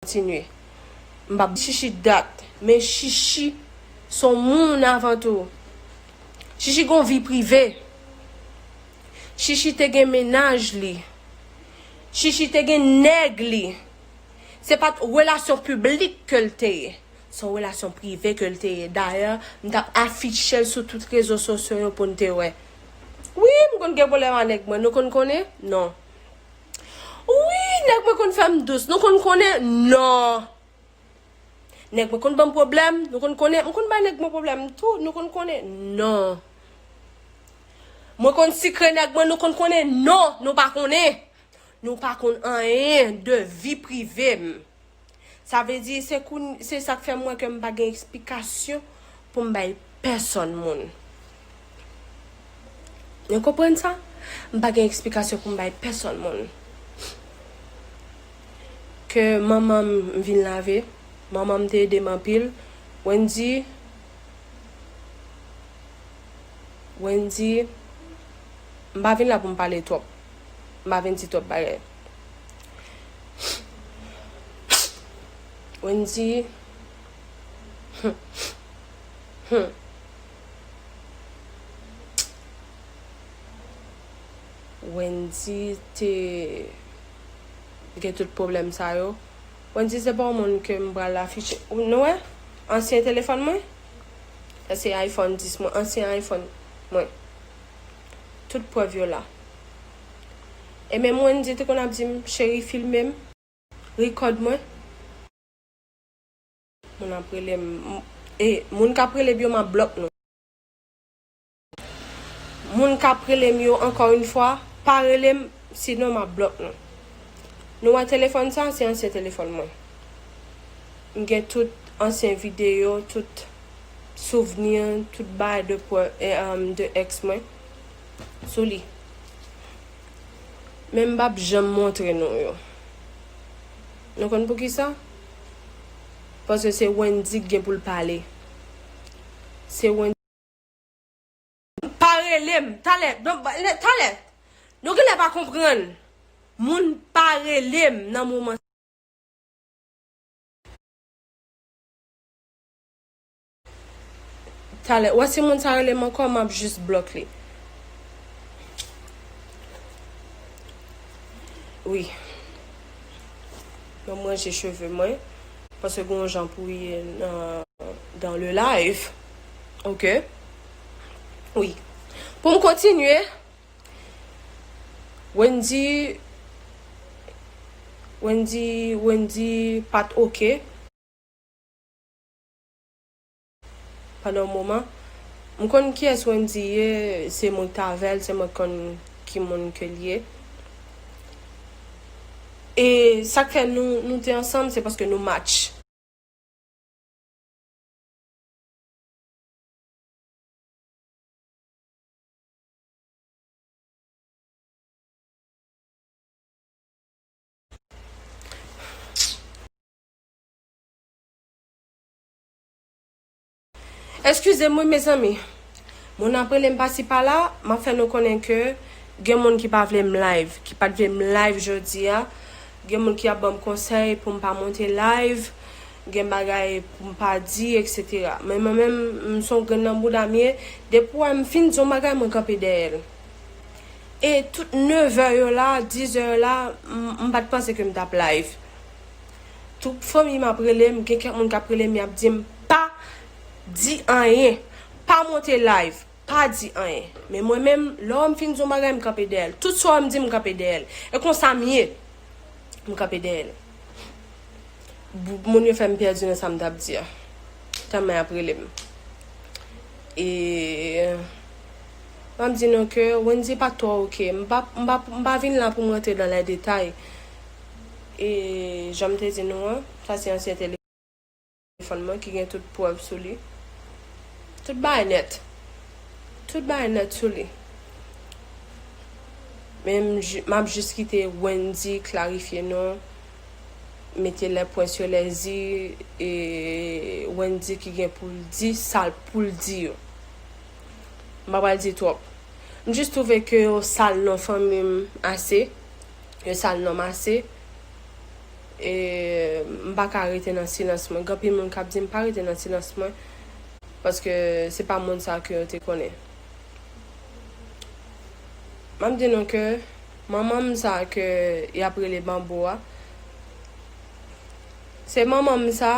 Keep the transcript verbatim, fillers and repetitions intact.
kontinye. M p ap di Chichi dat, men Chichi se yon moun avan tou. Chichi gen yon vi prive. Chichi te gen mennaj li. Chichi te gen nèg li. Se pa t relasyon piblik ke l te ye. Se yon relasyon prive ke l te ye. Dayè, m t ap afiche l sou tout rezo sosyo yo pou n te wè. Wi, m konn gen pwoblèm ak nèg mwen. Nou konn konnen? Non. Wi, nèg mwen konn fè m dous. Nou konn konnen? Non. Nèg mwen konn ban m pwoblèm. Nou konn konnen? M konn bay nèg mwen pwoblèm tou. Nou konn konnen? Non. Mwen konn sikre nèg mwen. Nou konn konnen? Non, nou pa konnen. Nou pa konn anyen de vi prive m. Sa vle di, se koun-, se sa k fè m wè ke m pa gen eksplikasyon pou m bay pèsonn moun. Nou konprann sa? M pa gen eksplikasyon pou m bay pèsonn moun. Ke manman m vin lave, manman m te ede m anpil. Wendy, Wendy, m pa vin la pou m pale twòp. M pa vin di twòp bagay. Wendy, Wendy te gen tout pwoblèm sa yo. Wendy se pa yon moun ke m pral afiche. Ou, nou wè? Ansyen telefòn mwen. Sa se iPhone dis mwen. Ansyen iPhone mwen. Tout prèv yo la. E menm Wendy te konn ap di m, "Cheri, filme m. Rekòd mwen." Moun ap rele m. E moun k ap rele m yo, m ap blòk nou. Moun k ap rele m yo, ankò yon fwa, pa rele m, sinon m ap blòk nou. Nou wè telefòn sa, se ansyen telefòn mwen. M gen tout ansyen videyo, tout souvni, tout bagay de, pre- e, um, de ex mwen sou li. Men m p ap janm montre nou yo. Nou konn poukisa? Paske se Wendy k gen pou l pale. Se Wendy. Pa rele m. Talè. Non, ba- le- talè. Nou genlè pa konprann. Moun pa rele m nan moman. Talè, wè si moun sa rele m ankò, m ap jis blòk li. Wi. Ban m ranje cheve mwen. Paske gen yon jan pou ye nan, dans le live. Ok. Wi. Pou m kontinye, Wendy, Wendy, Wendy pa t oke. Pandan yon moman, m konn kiyès Wendy ye, se mwen k t avè l, se mwen k konn ki moun ke l ye. E sa k fè nou, nou te ansanm, se paske nou match. Eskize m wi, mezanmi. Moun ap rele m pasi pala, m ap fè nou konnen ke gen moun ki pa vle m live, ki pa t vle m live jodi a. Gen moun ki ap ban m konsèy pou m pa monte live, gen bagay pou m pa di, et cetera. Men mwen menm, m se yon grenn nan bouda m ye. Depi w wè m fin di yon bagay, mwen kanpe dèyè l. E tout nevè yo la, dizè yo la, m, m pa t panse ke m t ap live. Tout fanmi m ap rele m, gen kèk moun k ap rele m, y ap di m, "Pa di anyen, pa monte live, pa di anyen." Men mwen menm, lè w wè m fin di yon bagay, m kanpe dèyè l. Tout sa w wè m di, m kanpe dèyè l. E konsa m ye. M kanpe dèyè l. Bou- Moun yo fè m pèdi nan sa m t ap di a. Tèlman y ap rele m. E, m ap di nou ke Wendy pa t twò oke. M pa, m pa, m pa vin la pou m rantre dans les détails. E, jan m te di nou an, sa se ansyen tele- telefòn mwen ki gen tout prèv sou li. Tout bagay nèt. Tout bagay nèt sou li. Men m, m ap jis kite Wendy klarifye non, mete les points sur les i, e Wendy ki gen pou l di sa l pou l di yo. M pa pral di twòp. M jis twouve ke yo sal non fanmi m ase. Yo sal non m ase. E, m, pa ka rete nan silans mwen. Gen anpil moun k ap di m pa rete nan silans mwen, paske se pa moun sa ke yo te konnen. M ap di nou ke manman m sa ke y ap rele Banbo a, se manman m sa